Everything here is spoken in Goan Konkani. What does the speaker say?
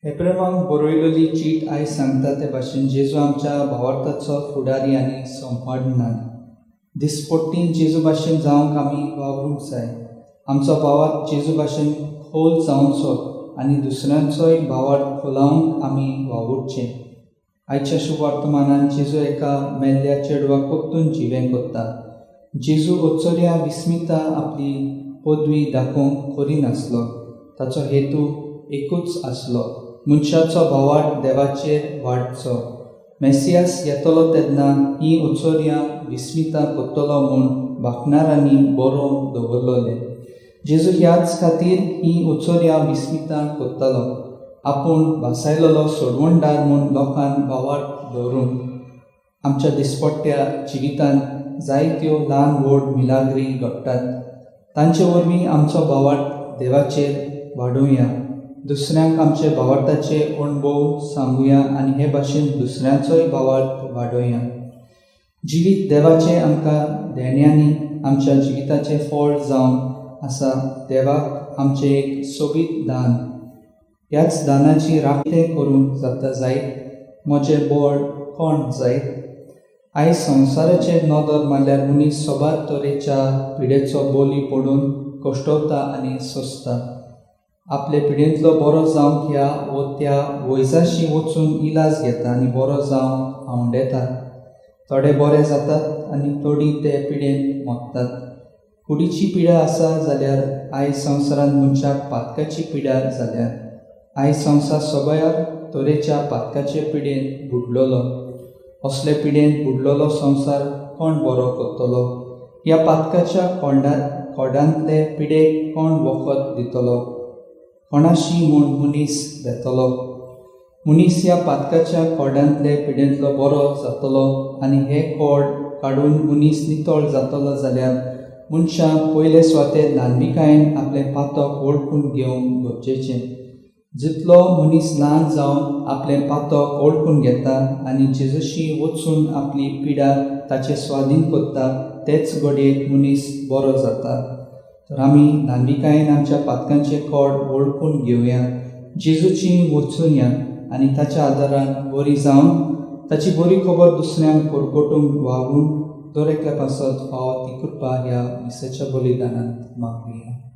हेब्रेवांक बरयलेली चीट आयज सांगता ते भाशेन जेजू आमच्या भावार्थाचो फुडारी आनी संपादनार. दिसपट्टीन जेजू भाशेन जावंक आमी वावरूंक जाय. आमचो भावार्थ जेजू भाशेन खोल जावचो आनी दुसऱ्यांचोय भावार्थ खोलावंक आमी वावुरचें. आयच्या शुभवर्तमानान जेजू एका मेल्ल्या चेडवाक परतून जिवें करता. जेजू अचर्या विस्मिता आपली पदवी दाखोवंक करिनासलो. ताचो हेतू एकूच आसलो, मनशाचो भावार्थ देवाचेर वाडचो. मेसियास येतलो तेन्ना ही अचर्यां विस्मिता करतलो म्हूण बाकणारांनी बरोवन दवरलेलें. जेजू ह्याच खातीर ही अचर्यां विस्मिता करतालो, आपूण भासायलेलो सोडवणदार म्हूण लोकांक भावार्थ दवरूंक. आमच्या दिसपट्ट्या जिवितांत जायत्यो ल्हान व्हड मिलाग्री घडटात. तांचे वरवीं आमचो भावार्थ देवाचेर वाडोवया. दुसऱ्यांक आमचे भावार्थाचे अणभव सांगुया आनी हे भाशेन दुसऱ्यांचोय भावार्थ वाडोवया. जिवीत देवाचें आमकां देण्यांनी आमच्या जिविताचें फळ जावन आसा. देवाक आमचें एक सोबीत दान. ह्याच दानाची राखणे करूंक जाता जायत म्हजें बळ कोण जायत? आयज संवसाराचेर नदर मारल्यार मनीस सोबार तरेच्या पिडेचो बोली पडून कश्टवता आनी सोंसता. आपले पिडेंतलो बरो जावंक ह्या वो त्या वैजाशी वचून इलाज घेता आनी बरो जावंक आंवडेता. थोडे बरे जातात आनी थोडीं ते पिडेन मरतात. कुडीची पिडा आसा जाल्यार आयज संवसारांत मनशाक पातकाची पिडा जाल्या. आयज संवसार सगळ्या तरेच्या पातकाचे पिडेन बुडलेलो. असले पिडेन बुडलेलो संवसार कोण बरो करतलो? ह्या पातकाच्या कोंडांतले पिडेक कोण वखद दितलो? कोणाशी म्हूण मनीस वेतलो? मनीस ह्या पातकाच्या कोडांतले पिडेंतलो बरो जातलो आनी हे कोड काडून मनीस नितळ जातलो जाल्यार मनशां पयले सुवातेर ल्हानविकायेन आपलें पातक वळखून घेवंक गरजेचें. जितलो मनीस ल्हान जावन आपलें पातक वळखून घेता आनी जेजूशी वचून आपली पिडा ताचे स्वाधीन करता, तेच घडयेक मनीस बरो जाता. तर आमी ल्हानविकायेन आमच्या पातकांचे कोड वळखून घेवया, जेजूची वचुया आनी ताच्या आदारान बरी जावन ताची बरी खबर दुसऱ्यांक परगटूंक वावरून दर एकल्या पासत फावो ती कृपा ह्या मिसाच्या बलिदानांत मागुया.